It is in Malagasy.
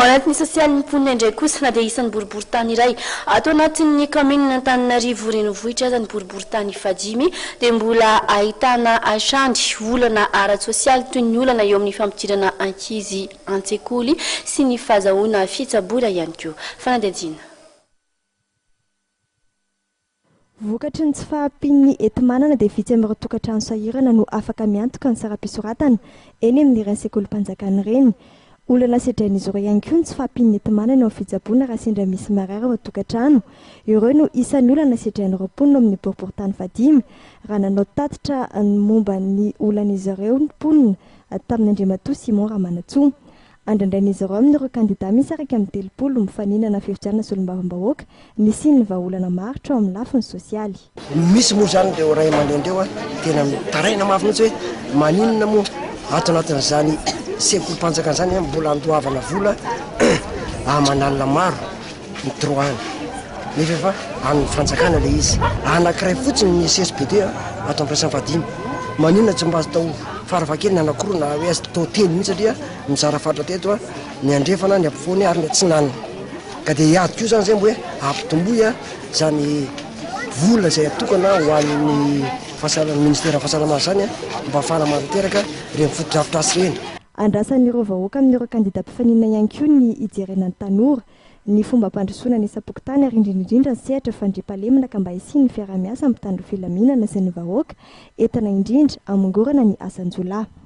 Ao anatin'ny sosialin'ny mponina indray kosa, na dia isan'ny boriborintany iray ato anatin'ny kaominina Antananarivo renivohitra aza ny boriborintany fahadimy dia mbola ahitana hatrany olana ara-tsosialy toy ny olana eo amin'ny fampidirana ankizy an-tsekoly sy ny fahazahoana fitsaboana ihany koa. Fanadihadiana. Vokatry ny tsy fahampian'ny enti-manana dia vitsy amin'ireo tokantrano sahirana no afaka miantoka ny saram-pisoratana eny amin'ireny sekolim-panjakana ireny. Olana sedrain'izy ireo ihany koa ny tsy fahampian'ny enti-manana eo amin'ny fitsaboana raha sendra misy marary ao an-tokantrano. Ireo no isan'ny olana sedrain'ireo mponina ao amin'ny boriborintany fahadimy raha nanao tatitra ny momba ny olan'izy ireo ny mponina tamin'ny Andriamatoa Simon Ramanantsoa. Andrandrain'izy ireo amin'ireo kandidà miisa 31 mifaninana fifidianana solombavambahoaka nisian'ny vahaolana maharitra ao amin'ny lafiny sosialy. Misy moa izany ireo ray aman-dreny ireo tena mitaraina mafy mihitsy hoe maninona moa ato anatin'izany sekolim-panjakana izany mbola andoavana vola aman'alina maro ny droit-ny nefa efa an'ny fanjakana ilay izy. Anankiray fotsiny ny CSBD ato amin'ny firaisan'ny fahadimy. Maninona tsy mba azo atao farafahakeliny anankiroa na hoe azo atao telo mihitsy satria Nizara faritra teto ny andrefana, ny ampovoany ary ny atsinanana. Ka dia hiady koa izany izay mba hoe ampitomboy izany vola izay atokana ho an'ny fahasalamana, ministeran'ny fahasalamana izany mba hahafahana manatanteraka ireny fotodrafitrasa ireny. Andrasan'ireo vahoaka amin'ireo kandida mpifaninana ihany koa ny hijerena ny tanora, ny fombam-pandrosoana ny isam-pokontany ary indrindra indrindra ny sehatra fandriampahalemana ka mba hisian'ny fiaraha-miasa amin'ny mpitandro filaminana sy ny vahoaka, entina indrindra hamongorana ny asan-jiolahy.